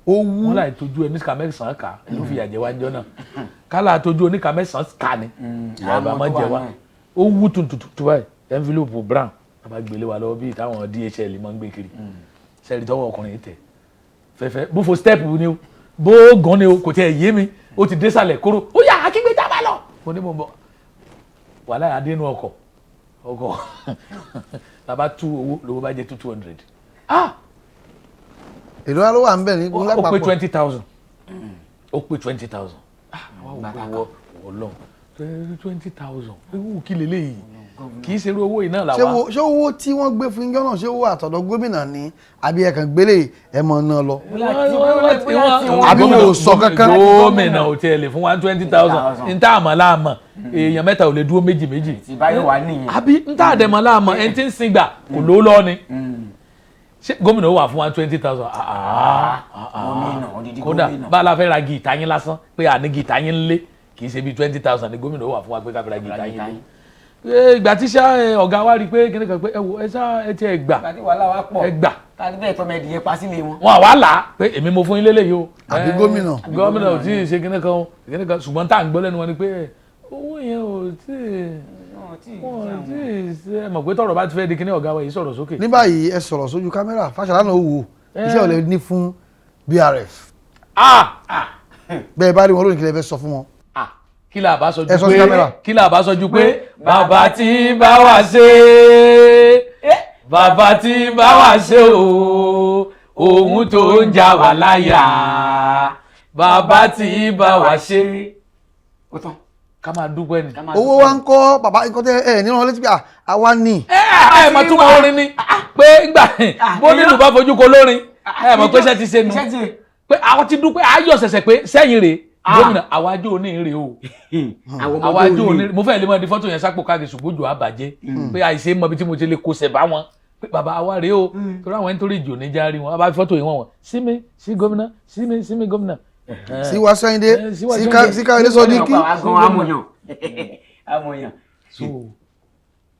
Ó wú. Wọ́n láì tójú ẹ níka mẹ́sàn-án kà ló fi yàjẹ́ wá ńjọ́ náà. Kálá tójú oníka mẹ́sàn-án kà ni ìyá bá má jẹ wá. Ó wú tuntun tó báyìí, envelope brown a bá gbélé wa lọ́wọ́ bíi táwọn DHL máa ń gbé kiri. Sẹ́ẹ̀rì tọwọ́ ọkùnrin yìí tẹ̀ fẹ́fẹ́, bó fo step ni o, bó gan ni o, kò tiẹ̀ yé mi. Ó ti désàlẹ̀ kóró, ó yà akígbe tábà lọ. Mo ní mo bọ̀ wàhálà adénú ọkọ̀ ọkọ̀ làbá tú owó, lówó bá jẹ́ 200. Ah, Èló wa ló wà ń bẹ̀ ní ó pé lápapọ̀? 20,000, ó pé 20,000. Ah, wá wò wọ lọ, 20,000, ewu kí leléyìí? Kì í ṣe irú owó yìí náà Ṣé làwa. Ṣé owó tí wọ́n gbé fún yín náà, ṣé owó àtọ̀dọ̀ gómìnà ni, àbí ẹ kàn gbélé ẹ mọ̀ náà lọ? Àbí wọn ò sọ kankan? Gómìnà ò tiẹ̀ lè fún wa 20,000. N tá àmọ́ láàmọ̀, èèyàn mẹ́ta ò lè dúró méjì méjì. Ti Báyọ̀wá nìyẹn. Àbí n tá àdẹ̀mọ́ láàmọ̀, ẹni tí ń sin gbà kò ló lọ́ ni. Ṣé gómìnà ó wà fún wa 20,000? Gómìnà, odidi Kódà gómìnà. bá a la fẹ́ ra gìtá yín lásán pé àní gìtá yín ń lé, kì í ṣe bíi 20,000 ni gómìnà ó wà fún wa pé ká fi ra gìtá yín lé. Ìgbà tí ṣá ọ̀gá wa rí i pé kíní kan pé ẹ wo, ẹ ṣá ẹ tiẹ̀ gbà. Ìgbà tí wàhálà wa pọ̀. Ẹ gbà. Tàbí bẹ́ẹ̀ tọmọ ẹdìyẹ pa sílé wọn. Wọn àwa là á pé èmi mo fún yín lélẹ́yìí o. Àbí gómìnà? Gómìnà ò tí ì ṣe kíní kan o, kíní kan, ṣùgbọ́n tá à ń gbọ́ lẹ́nu wọn ni pé owó yẹn ò tí ì, wọn ò tí ì ṣe. Ẹ mọ̀ pé tọ̀rọ̀ bá ti fẹ́ di kíní, ọ̀gá wa yìí sọ̀rọ̀ sókè. Ní báyìí, ẹ sọ̀rọ̀ sójú kámẹ́rà, Fáṣọlá náà wò iṣẹ́ ò lè ní fún BRF. Ah. Bẹ́ẹ̀ bá rí wọn lónìí, kí lẹ fẹ́ sọ fún wọn? Ah, kí là bá sọ Ẹ ju sọ sí pé kámẹ́rà. Kí là bá sọ ju pé bàbá tí bá wà ṣe, bàbá tí bá wà ṣe o, òun tó ń jà wá láyà, bàbá tí bá wà ṣe. Ó tán. Ká máa dúpẹ́ ni. Ká máa Owó wa ń kọ́ bàbá nǹkan tẹ ẹ nínú létí pé àwa ní. Ẹ ẹ mọ̀ túmọ̀ orin ni pé ngbà bó nínú bá fojú ko lórin, ẹ mọ̀ pé iṣẹ́ ti ṣe nu. Iṣẹ́ ti Pé àwọn ti dúpẹ́ ayọ̀ ṣẹ̀ṣẹ̀ pé sẹ́yìn rèé gómìnà, àwa ajó òní rèé o. Àwọn Àwa ọmọdé ajó òní. òní, mo fẹ́ lè mọ di fọ́tò yẹn sápò káàkiri, ṣùgbọ́n òjò àbàjẹ́ pé àìsè mọ ibi tí mo ti lè kó sẹ̀ bá wọn pé bàbá àwa rèé o, torí àwọn ẹni torí ìjò ní járí wọn a bá fi fọ́tò yìí wọ̀n wọ́n sí mi sí gómìnà, sí mi sí mi gómìnà. Sí wa Sẹ́yìndé. Sí wa Sí. Sẹ́yìndé. Sí Káyọ̀dé Sọdíkì. Àwa gan amòyàn amòyàn. So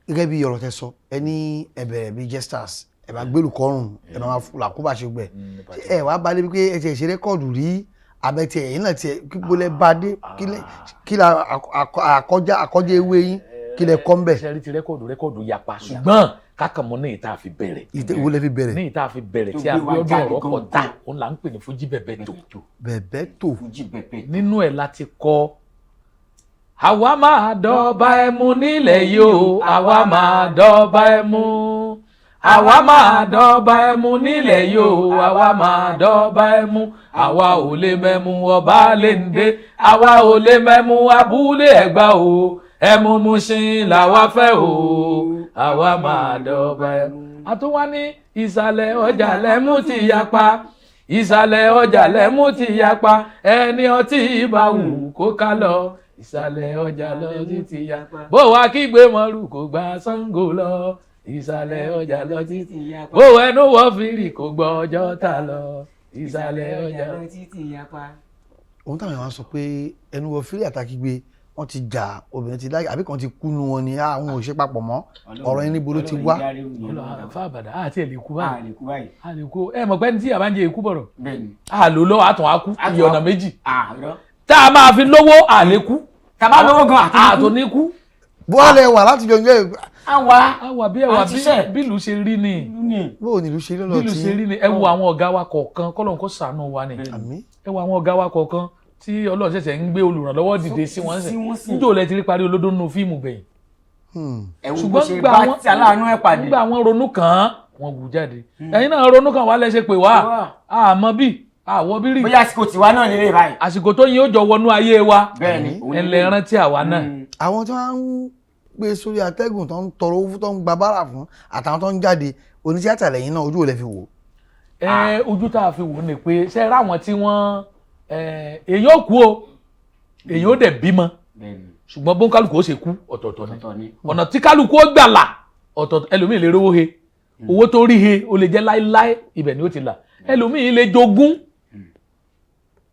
Gẹ́gẹ́ bí ọ̀rọ̀ tẹ sọ, ẹ ní ẹ bẹ̀rẹ̀ bí jesters, ẹ bá gbélù kọrùn, ẹ máa fún làkúbà ṣe gbẹ, ẹ wàá balẹ̀ bí pé ẹ ti ṣe record rí abẹ́tẹ̀ ẹ̀yìn náà tiẹ̀ kí bolẹ̀ bá dé, kí la àkọjá ewé yín, kí lẹ kọ́ ń bẹ̀? Ṣe rí ti record, record yapa, ṣùgbọ́n kákànmọ́ ní ìta fi bẹ̀rẹ̀. Ìwé lẹ fi bẹ̀rẹ̀. Ní ìta fi bẹ̀rẹ̀ Tó tí a gbé wa bí ọdún jáde ọ̀rọ̀ pọ̀ gangan. ta òun là ń pè ní fújì bẹ̀bẹ̀ tó. Bẹ̀bẹ̀ tó. Fújì bẹ̀bẹ̀. Nínú ẹ̀ láti kọ́ àwa máa dọ́ba ẹmu nílẹ̀ yìí o, àwa máa dọ́ba ẹmu, àwa máa dọ́ba ẹmu nílẹ̀ yìí o, àwa máa dọ́ba ẹmu, àwa ò lè mẹ́mu ọba lè ń dé, àwa ò lè mẹ́mu abúlé Ẹ̀gbá o, ẹmu Mushin làwa fẹ́ o, àwa máa dọ́ba ẹmu. Àtúwá ní ìsàlẹ̀ ọjà lẹ́mú ti yapa, ìsàlẹ̀ ọjà lẹ́mú ti yapa, ẹni ọtí bá wù kó ká lọ ìsàlẹ̀ ọjà lọ títí yapa, bó wa kígbe mọ́rù kò gba Ṣàngó lọ ìsàlẹ̀ ọjà lọ títí yapa. Bó ẹnu wọ́ fìrì kò gbọ́ ọjọ́ ta lọ ìsàlẹ̀ ọjà. Títí yapa. Ohun táwọn èèyàn wá sọ pé ẹnu wọ fílẹ̀ àtàkìgbè Wọ́n ti jà, obìnrin ti láyé àbí kan ti kú nu wọn ni àwọn ò ṣe papọ̀ mọ́. Ọ̀rọ̀ yẹn níbo ló ti wá? Ọlọ́run àfa àbàdà àti ẹ̀ lè kú báyìí. A lè kú báyìí. A lè kú. Ẹ mọ̀ pé ní tí yàrá ń jẹ ikú bọ̀rọ̀ Bẹ́ẹ̀ni. a lò lọ́wọ́ àtún á kú. Á tún iye á ọ̀nà kú. méjì Àárọ̀. tá a máa fi lówó a lè kú. Tàbá lówó gan àtún ní kú. Bó lẹ wà láti jọ ǹjẹ́? Àwa. A wà bí ẹwà A ti ṣẹ̀. bí ìlú ṣe rí ni. Ní. Bó o nílùú ṣe Bí lọ́lọ́ ìlú tí ṣe rí ni. Ẹ wo àwọn ọ̀gá wa kọ̀ọ̀kan, kọ́lọ́n kó ṣàánú wa ni. Àmín. Ẹ wo àwọn ọ̀gá wa kọ̀ọ̀kan tí Ọlọ́run ṣẹ̀ṣẹ̀ ń gbé olùrànlọ́wọ́ dìde sí wọn Sí sìn wọn sìn. níjó lẹ ti rí parí olódó nínú fíìmù gbẹ̀yìn. Ẹ wo bó Ṣùgbọ́n ṣe nígbà bá wọn tí aláàánú ẹ̀ pàdé. nígbà wọn ronú kàn án, wọn wù jáde. Ẹ̀yin náà ronú kàn wá lẹ́sẹ̀ pé wá Wá. àmọ́ bí àwọ̀ bí rí. Bóyá àsìkò tiwa náà lélẹ̀ báyìí. Àsìkò tó yin ó jọ wọnú ayé wa. Bẹ́ẹ̀ni. Òun Ẹ lélẹ̀. lè rántí àwa náà. Àwọn tí wọ́n ń gbé sórí atẹ́gùn tó ń tọrọ owó tó ń gba bára fún àtàwọn tó ń jáde onítíátà lẹ́yìn náà, ojú ò lè fi wò? Ẹ ojú tá a fi wò ni pé ṣe ra àwọn tí wọ́n èèyàn ò kú o, èèyàn ò dẹ̀ bímọ. Bẹ́ẹ̀ni. Ṣùgbọ́n bó ń kálukú ó ṣe kú ọ̀tọ̀ọ̀tọ̀ ni. Ọ̀tọ̀ ni. Ọ̀nà tí kálukú ó gbà là ọ̀tọ̀ọ̀tọ̀. Ẹlòmíì lè rówó he, owó tó rí he ó lè jẹ́ láéláé ibẹ̀ ni ó ti là. Ẹlòmíì lè jogún,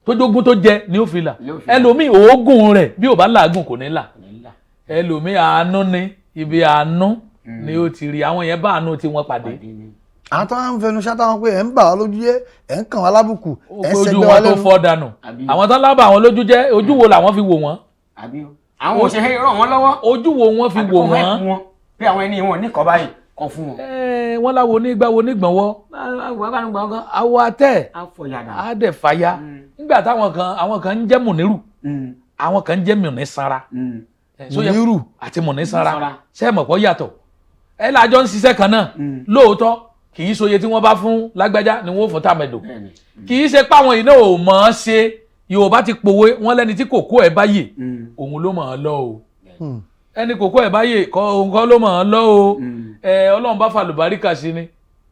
tó jogún tó jẹ ni ó fi là. Ló fi là. Ẹlòmíì òógùn rẹ̀ bí ò bá làágùn kò ní là. Nílà. Ẹlòmíì àánú ni, ibi àánú ni ó ti rí. Àwọn yẹn bá àánú tí wọ́n pàdé. Pàdé ni. Àwọn tó ń fẹnu ṣáta wọn pé ẹ̀ ń bà wá lójú jẹ́, ẹ̀ ń kàn wá lábùkù, Ó ẹ̀ ń pé ojú sẹgbẹ́ wa wọn tó lẹ́nu. fọ́ dànù. Àbí? Àwọn tó lábàá àwọn lójú jẹ́, ojú wo làwọn fi wò wọ́n? Àbí o. Àwọn òṣèré ràn wọ́n lọ́wọ́. Ojú wo wọ́n fi Àbí wò kó help wọ́n? wọn. Bí àwọn ẹni wọn ní kọ́ báyìí kọ́ fún wọn. Ẹ, wọ́n láwo onígbàwo onígbọ̀nwọ́. Àwọn àgbàlagbà Awọ atẹ́ á fọ yàrá. á dẹ̀ fàya nígbà táwọn kan, àwọn kan ń jẹ́ mùnírù, àwọn kan ń jẹ́ mùnísanra. Ẹ, so Mùnírù. Àti mùnísanra. Mùnísanra. Ṣé ẹ mọ̀ pọ̀ yàtọ̀? Ẹ lájọ ń ṣiṣẹ́ kan náà lóòótọ́. Kì í ṣoye tí wọ́n bá fún lágbájá ni wọ́n fún tàmẹ̀dò. Bẹ́ẹ̀ni. Kì í ṣe páwọn yìí náà ò mọ̀ ọ́n ṣe. Yorùbá ti pòwe wọ́n lẹ́ni tí kòkó ẹ̀ bá yè òun ló mọ̀ ọ́n lọ o. Ẹni kòkó ẹ̀ bá yè kọ́ òun kọ́ ló mọ̀ ọ́n lọ o. Ẹ Ọlọ́run bá falùbáríkà sí ni,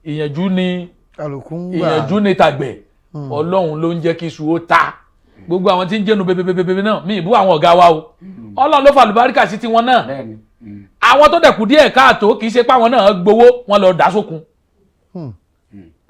ìyànjú ni. Kálukú ń gbà. Ìyànjú ni tàgbẹ̀. Ọlọ́run ló ń jẹ́ kí iṣu ó ta. Gbogbo àwọn tí ń jẹ́nu bebebebebe náà mi ìbú àwọn ọ̀gá wa o, Ọlọ́run ló falùbáríkà sí tiwọn náà. Bẹ́ẹ̀ni. Àwọn tó dẹ̀kù díẹ̀ káàtó, kì í ṣe páwọn náà gbowó wọn lọ dá sókun.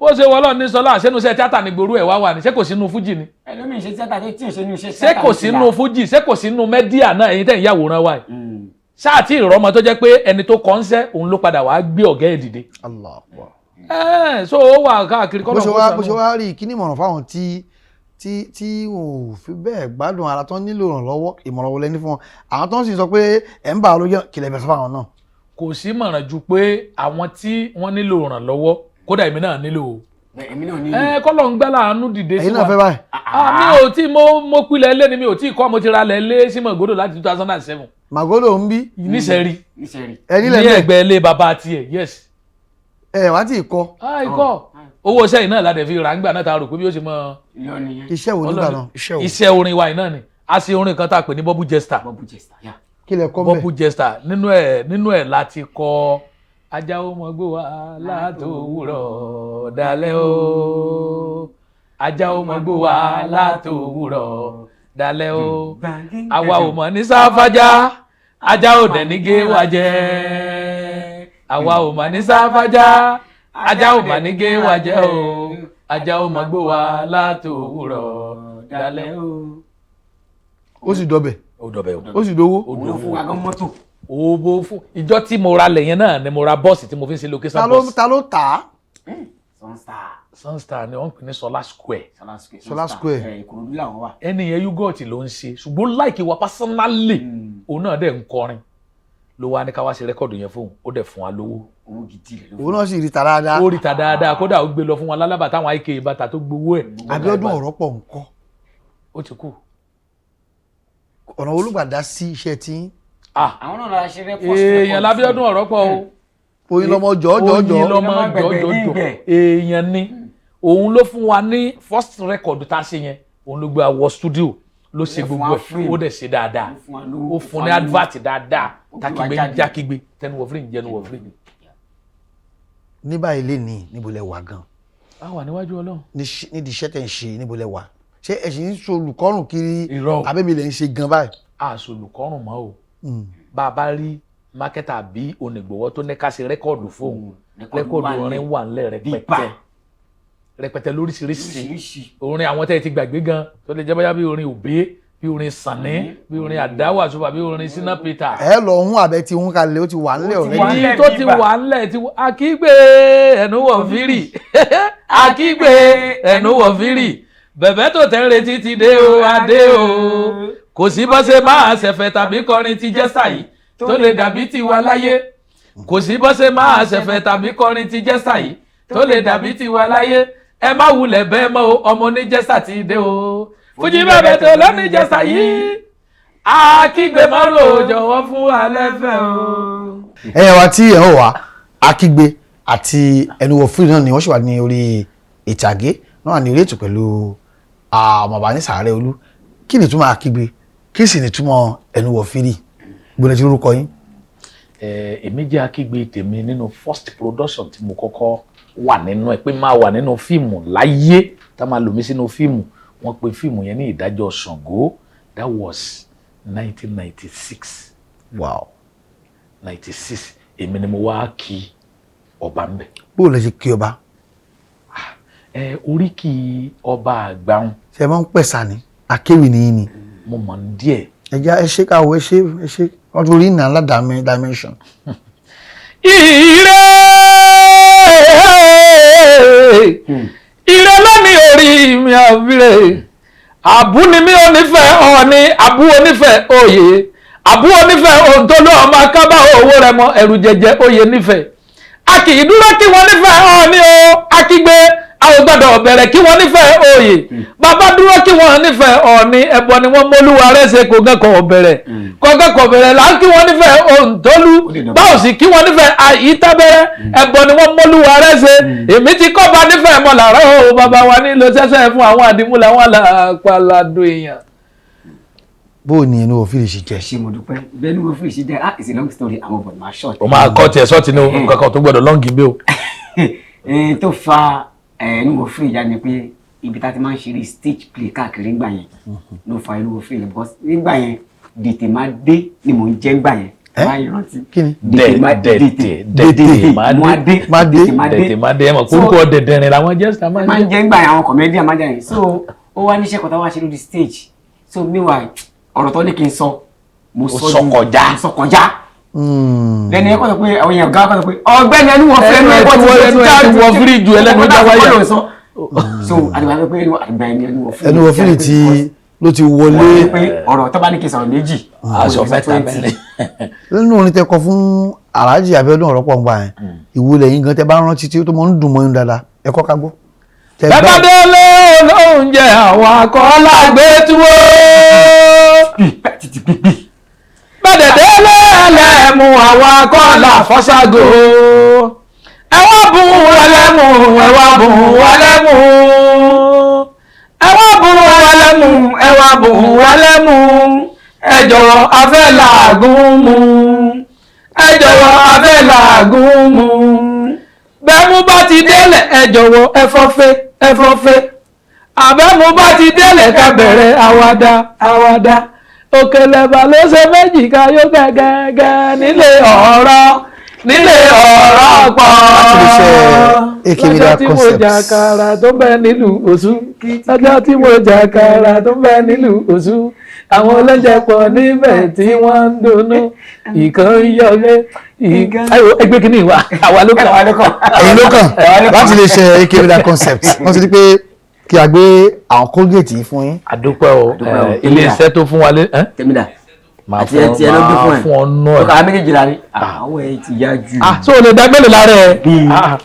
Bó ṣe wọlọ́ ní sọlá àṣẹnusẹ tíátà ní gbòòrò ẹ̀ wá wà ní, ṣé kò sínú fújì ni? Ẹlòmíì ṣe tíátà tí ì ṣe ní iṣẹ́ Ṣé tíátà kò ló ti sínú là. fújì? Ṣé kò sínú mẹ́díà náà? Ẹ̀yin tẹ̀ ń yàwòrán wa yìí ṣáà tí ìrọ́mọ tó jẹ́ pé ẹni tó kọ́ ń sẹ́ òun ló padà wàá gbé ọ̀gá ẹ̀ dìde. Allah Akbar. Ẹ́ẹ̀, so ó wà káàkiri Bó kọ́nà ṣe kó wá ṣàánú. bó ṣe wá rí, kíní ìmọ̀ràn fáwọn tí wọn ò fi bẹ́ẹ̀ gbádùn ara tó ń nílò ìrànlọ́wọ́? Ìmọ̀ràn wo lẹ ní fún wọn? Àwọn tó ń sì sọ pé ẹ̀ ń bà á lójú, kìlẹ̀ bẹ̀ sọ fáwọn náà? Kò sí mọ̀ràn ju pé àwọn tí wọ́n nílò ìrànlọ́wọ́, kódà èmi náà nílò o. Bẹ́ẹ̀, èmi náà nílò. Ẹ kọ́lọ̀ ń gbá láàánú dìde sí Ẹ̀yin náà wa. fẹ́ báyìí? Ah, mi ò tí mo pilẹ̀ ilé ni mi ò tí kọ́. Mo ti ra lẹ̀ lé sí Mọ̀gòdò láti 2007. Màgòdò ń bí? Níṣẹ́ rí. Níṣẹ́ rí. Ẹ nílẹ̀ Ní ń bẹ̀? ẹgbẹ́ ilé bàbá tiẹ̀, yes. Ẹ wá tí ì kọ́? Ah, ikọ́ owó iṣẹ́ yìí náà la dẹ̀ fi rà ńgbà náà ta rò pé bí ó ṣe mọ. Lọ nìyẹn. Iṣẹ́ wo nígbà náà? Iṣẹ́ wo? Iṣẹ́ orin wa yìí náà ni. A ṣe orin kan tá a pè ní Bubble Jester. Bubble Jester yà. Kí lẹ kọ́ ń bẹ̀? Bubble Jester, nínú ẹ̀ láti kọ ajá ó mọ gbó wa látòwúrọ̀ dalẹ́ o, ajá ó mọ gbó wa látòwúrọ̀ dalẹ́ o, àwa ò mọ̀ ní sáfájá, ajá ò dẹ̀ ní gé wa jẹ, àwa ò mọ̀ ní sáfájá, ajá ò mọ̀ ní gé wa jẹ o, ajá ó mọ gbó wa látòwúrọ̀ dalẹ́ o. Ó sì dọbẹ̀? Ó dọ̀bẹ̀ o. Ó sì dowó? Ó Òun ló fún wa gan mọ́tò. Owó fún ìjọ tí mo ra lẹ̀ yẹn náà ni mo ra bọ́ọ̀sì tí mo fi ń ṣe location Ta ló bus. Ta ló tà á? Sunstar. Sunstar ni wọ́n ń pè ní Solar Square. Solar Square. Solar Square. Ẹ Ìkòròdú làwọn wà. Ẹni yẹn yúgọ̀tì ló ń ṣe, ṣùgbọ́n láìkí wa personally. Òun náà dẹ̀ ń kọrin, ló wá ní ká wá ṣe record yẹn fóun, ó dẹ̀ fún wa lówó. Owó gidi rẹ̀ ló fún. Òun náà sì rí ta dáadáa? Ó rí ta dáadáa, kódà ó gbé lọ fún wa lálábà táwọn IK bàtà tó gbowó ẹ̀. Abíọ́dún ọ̀rọ̀ pọ̀ ńkọ́? Ó ti kú. Ọ̀nà olùgbàdá sí iṣẹ́ tí? Ah, Àwọn náà la ṣe rẹ́ first èèyàn record. lábíọ́dún ọ̀rọ̀ pọ̀ o. Oyin lọmọ jọ̀ọ́jọ̀ọ́jọ̀. Oyin lọmọ Oyin lọmọ gbẹ̀gbẹ̀ jọjọjọ. nígbẹ̀. Èèyàn ni. Òun ló fún wa ní first record tá a ṣe yẹn. Òun ló gbé wa wọ studio, ló ṣe Ó fún gbogbo wa ẹ̀, frame. ó dẹ̀ ṣe dáadáa. Ó fún wa lówó, Ó fún ní advert dáadáa. Ó gbé wa Takigbe jáde. jákigbe tẹnu wọ free jẹnu wọ free. Ní báyìí lè ní, níbo lẹ wà gan? A wà níwájú Ọlọ́run. Nídìí iṣẹ́ tẹ̀ ń ṣe, níbo lẹ wà? Ṣé ẹ sì ń so olùkọ́rùn kiri? Irọ́ o. Abẹ́mi lẹ̀ ń ṣe gan báyìí? A sọlùkọ́rùn mọ́ o. Bá a bá rí marketer bí onígbòwọ́ tó ní ká ṣe record fóun, record orin wà ńlẹ̀ rẹpẹtẹ. Bíbà. Rẹpẹtẹ lóríṣiríṣi. Oríṣiríṣi. Orin àwọn tẹ́ ẹ ti gbàgbé gan tó lè jẹ́ bóyá bí orin òbí Bí orin Sànní, bí orin Àdáwàsúbà, bí orin Ṣínà Peter. Ẹ lọ hún àbẹ tí hún kalẹ̀, ó ti wà nílẹ̀ Ó ti ọ̀rẹ́ wà yìí. nílẹ̀. Tó ti wà ńlẹ̀ tí akígbe ẹnu wọ̀ fírì, akígbe ẹnu wọ̀ fírì, bẹ̀bẹ̀ tó tẹ́ ń retí ti dé o, adé o. Kò sí bó ṣe máa ṣẹ̀fẹ̀ tàbí kọrin ti jẹ́sà yìí tó lè dàbí tiwa láyé. Kò sí bó ṣe máa ṣẹ̀fẹ̀ tàbí kọrin ti jẹ́sà yìí tó lè dàbí tiwa láyé. Ẹ má wulẹ̀ bẹ́ẹ̀ mọ́ o, ọmọ oníjẹ́sà ti dé o. Fújì bẹ̀bẹ̀ tó lóníjẹ́sà yìí, akígbe mọ́rò, jọ̀wọ́ fún alẹ́ fẹ́ o. Ẹ̀yẹ wa tí ẹ̀ ń wá, Akígbe àti Ẹnuwọ̀ Fírì náà ni wọ́n sì wà ní orí ìtàgé náà ní orí ètò pẹ̀lú ọmọọba ní Sàárẹ̀ Olú. Kí ni ìtumọ̀ Akígbe, kí sì ni ìtumọ̀ Ẹnuwọ̀ Fírì? Gbọ́dọ̀ tí orúkọ yín. Èmi jẹ́ Akígbe tèmi nínú first production tí mo kọ́kọ́ wà nínú ẹ̀, pé máa wà nínú fíìmù láyé tá máa lò mí sínú fíìmù. Wọ́n pe fíìmù yẹn ní Ìdájọ́ Ṣàngó. That was 1996. Wow. 96, èmi ni mo wá kí ọba ń bẹ̀. Bó o lè ṣe kí ọba? Ẹ oríkì ọba àgbàun. Ṣe máa ń pẹ̀sà ni akéwì ni yín ni? Mo mọ̀ ní díẹ̀. Ẹ já, ẹ ṣe káwọ, ẹ ṣe, ẹ ṣe, wọ́n tún rí ìnà ńlá dimension. Ire, ire lónìí, orí mi àbíre. Àbú ni mí onífẹ̀ẹ́ ọ̀ọ́ni, àbú onífẹ̀ẹ́ oyè, àbú onífẹ̀ẹ́ òǹtólú, ọmọ akábá owó rẹ mọ ẹrù jẹjẹ oyè nífẹ̀ẹ́. A kì í dúró kí wọ́n nífẹ̀ẹ́ ọ̀ọ́ni o. Akígbe, a ò gbọ́dọ̀ bẹ̀rẹ̀ kí wọ́n nífẹ̀ẹ́ oyè. Bàbá dúró kí wọ́n nífẹ̀ẹ́ ọ̀ọ́ni, ẹ̀bọ ni wọ́n mọ́lúwa rẹ̀ ṣe. Kò gẹ́kọ̀ọ́ bẹ̀rẹ̀, kọ̀gẹ́kọ̀ọ́ bẹ̀rẹ̀ là ń kí wọ́n nífẹ̀ẹ́ òǹtólú. Báwo sì kí wọ́n nífẹ̀ẹ́ àyítàbẹ̀rẹ̀, ẹ̀bọ ni wọ́n mọ́lúwa rẹ̀ ṣe. Èmi ti kọ́ bá nífẹ̀ẹ́ mọ́ làárọ̀ o. Bàbá wa nílò sẹ́sẹ́ fún àwọn àdìmúlà wọn làpàlàdùn èèyàn. Bó o ní Ẹnuwọ̀ Fírì ṣe jẹ́? Ṣé mo dúpẹ́. Bẹ́ẹ̀ ni mo fún ìṣe jẹ́. Ah, it's a long story, àwọn bọ̀dọ̀ máa short. O máa kọ́ tiẹ̀ sọ́ọ̀tì ní nǹkan kan tó gbọ́dọ̀ lọ́ǹgì bí o. Tó fa Ẹnuwọ̀ Fírì ìyá ni pé ibi tá a ti máa ń ṣeré stage play káàkiri nígbà yẹn ló fa Ẹnuwọ̀ Fírì yẹn, because nígbà yẹn dètè máa dé ni mò ń jẹ́ nígbà yẹn. Eh? Máa ń rántí. Kí ni? Dètè máa Dètè, dètè dètè máa máa dé. dé. Máa dé. Dètè máa dé. Dètè máa dé, ẹ mọ̀ So, kórúkọ dẹ̀dẹ̀rìn làwọn jẹ́ máa máa ń ń jẹ́. jẹ́ ńgbà yẹn, àwọn comedian máa ń jẹ́ yẹn. So ó wá níṣẹ́ kan tá wá ṣe lórí stage. So meanwhile, ọ̀rọ̀ tó ní kí n sọ, mo sọ sọ kọjá. Mo sọ kọjá. Lẹ́nu ẹ̀ kọ́ sọ pé àwọn èèyàn gan kọ́ sọ pé ọ̀gbẹ́ni ẹnu wọ̀ fẹ́ Ẹnu ẹ ti wọ, ẹnu ẹ ti wọ fírí ju ẹlẹ́nu já wáyà. So àdìgbà sọ pé ẹnu àdìgbà ẹni ẹnu wọ̀ fírí. Ẹnuwọ̀ Fírì tí ló ti wọlé. Pé ọ̀rọ̀ tó bá ní kí n sọ̀rọ̀ méjì, Aṣọ mẹ́ta mẹ́rin. Nínú orin tẹ kọ fún Alhaji Abíọ́dún Ọ̀rọ̀pọ̀ ńgbà yẹn, ìwo lẹ́yìn gan tẹ bá rántí tí ó tó mọ ń dùn mọ́ yín dáadáa, ẹ kọ́ ká gbọ́. Tẹ Bẹ́ẹ̀ gbá- délé olóúnjẹ, àwọn akọ́lá gbé túwó. Bẹ́ẹ̀ délé ẹlẹ́mu, àwọn akọ́lá fọ́ságo. Ẹ wá bùn ẹlẹ́mu, ẹ wá bùn ẹlẹ́mu. Ẹ wá bùn ẹlẹ́mu, ẹ wá bùn ẹlẹ́mu. Ẹ jọ̀wọ́, a fẹ́ làágùn mu. Ẹ jọ̀wọ́, a fẹ́ làágùn mu. Bẹ́ẹ̀mú bá ti délẹ̀, ẹ jọ̀wọ́, ẹ fọ́fẹ́, ẹ fọ́fẹ́. Àbẹ́mú bá ti délẹ̀, ká bẹ̀rẹ̀ àwàdà àwàdà. Òkèlèbà ló ṣe méjì ká yóò gẹ́gẹ́gẹ́ nílé ọ̀rọ̀, nílé ọ̀rọ̀ pọ̀. Láti lè ṣe AK Media Lọ́jọ́ tí mo Concepts. jàkàrà tó ń bẹ nílùú Òṣù, lọ́jọ́ tí mo jàkàrà tó ń bẹ nílùú Òṣù, àwọn olóúnjẹ pọ̀ níbẹ̀ tí wọ́n ń dunnú, ìkan ń yọlé ẹgbẹ́ kìíní wa, àwa ló kàn. Ẹ̀yin ló kàn. Láti lè ṣe AK Media Concepts, wọ́n ti di pé kí a gbé àwọn Colgate yìí fún yín. Àdúpẹ́ o. Àdúpẹ́ o. Ilé iṣẹ́ tó fún wa lé ẹ́? Tèmídà. Máa Àti ẹ ti ẹ ló gbé máa fún ẹ. fún ọ nú ẹ. Ọkọ àwọn méjèèjì la ní àwọn ẹ ti yá jù. Ah, so o lè dá mélòó lára ẹ? Ah,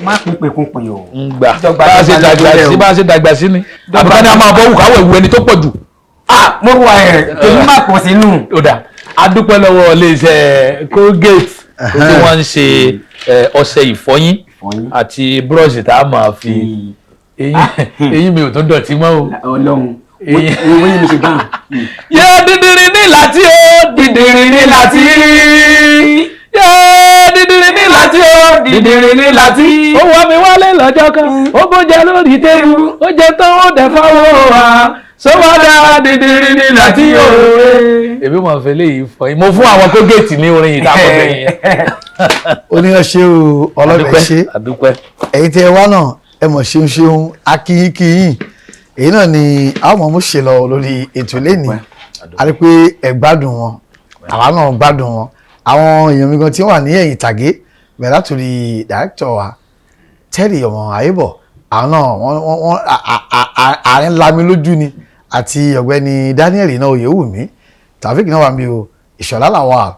Má pín pé kún pín o. ń gbà Dọ́gba bá a ṣe dọ́gba dàgbà ló sí, bá a ṣe dàgbà sí ni àbúkà ni a máa bọ́ wù káwọ̀ ìwé ẹni tó pọ̀ jù. Ah, mo wà ẹ tèmi má pọ̀ sínú. Ó dà, a dúpẹ́ lọ́wọ́ iléeṣẹ́ Colgate tí wọ́n ń ṣe ọṣẹ ìfọyín Ìfọyín. àti búrọ́ọ̀ṣì tá a máa fi eyín. Eyín mi ò tún dọ̀tí mọ́ o. Ọlọ́run Eyín. wo yín mi ṣe gan. Yé dídìrín ní láti ó, dídìrín ní láti, yé dídìrín ní láti ó, dídìrín ní láti. Ó wá mi wálé lọ́jọ́ kan, ó bójẹ lórí tébù, ó jẹ tán, ó dẹ̀ fáwọn wa sọ́wọ́dà, dídìrín ní láti ó. Èmi máa fẹ́ léyìí fọ yín, mo fún àwọn Colgate ní orin yìí táwọn fẹ́ yẹn. Oníyàn ṣe o, ọlọ́bẹ̀ ṣe. Àdúpẹ́. Ẹ̀yin tí ẹ wá náà, ẹ mọ̀ ṣeun ṣeun, akíyín kíyìn. Èyí náà ni àwọn ọmọ ṣe lọ lórí ètò lẹ́nìí. A rí pé ẹ gbádùn wọn, àwa náà gbádùn wọn. Àwọn èèyàn mi gan tí wọ́n wà ní ẹ̀yìn ìtàgé bẹ̀rẹ̀ látòrí dàrẹ́kítọ̀ wa Terry ọmọ Àyèbọ̀, àwọn náà wọ́n àárín lami lójú ni, àti ọ̀gbẹ́ni Daniel náà Oyèwùmí, Taofik náà wà mí o, Ìṣọ̀lá Lawal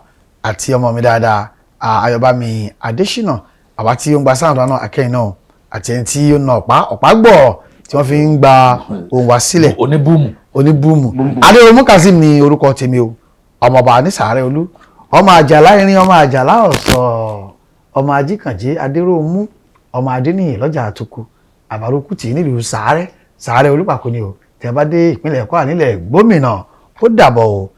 àti ọmọ mi dáadáa Ayọ̀bámi Adésínà, àwa tí ó ń gba sáàdù náà akẹ́yìn náà, àti ẹni tí ó na ọ̀pá ọ̀pá gbọ̀ọ̀ tí wọ́n fi ń gba ohùn wá sílẹ̀. Oníbùmù. Oníbùmù. Adéwòmú Kazeem ni orúkọ tèmi o, ọmọọba nísàárẹ̀ olú, ọmọ àjàlá irin, ọmọ àjàlá ọ̀sọ̀, ọmọ ajíkànjé adéròmú, ọmọ adéníyì lọ́jà àtúkù àbáròkùtì nílùú sàárẹ̀, sàárẹ̀ olúpàkó ni o. Tẹ́ bá dé ìpínlẹ̀ Kwara nílẹ̀ gómìnà, ó dàbọ̀ o.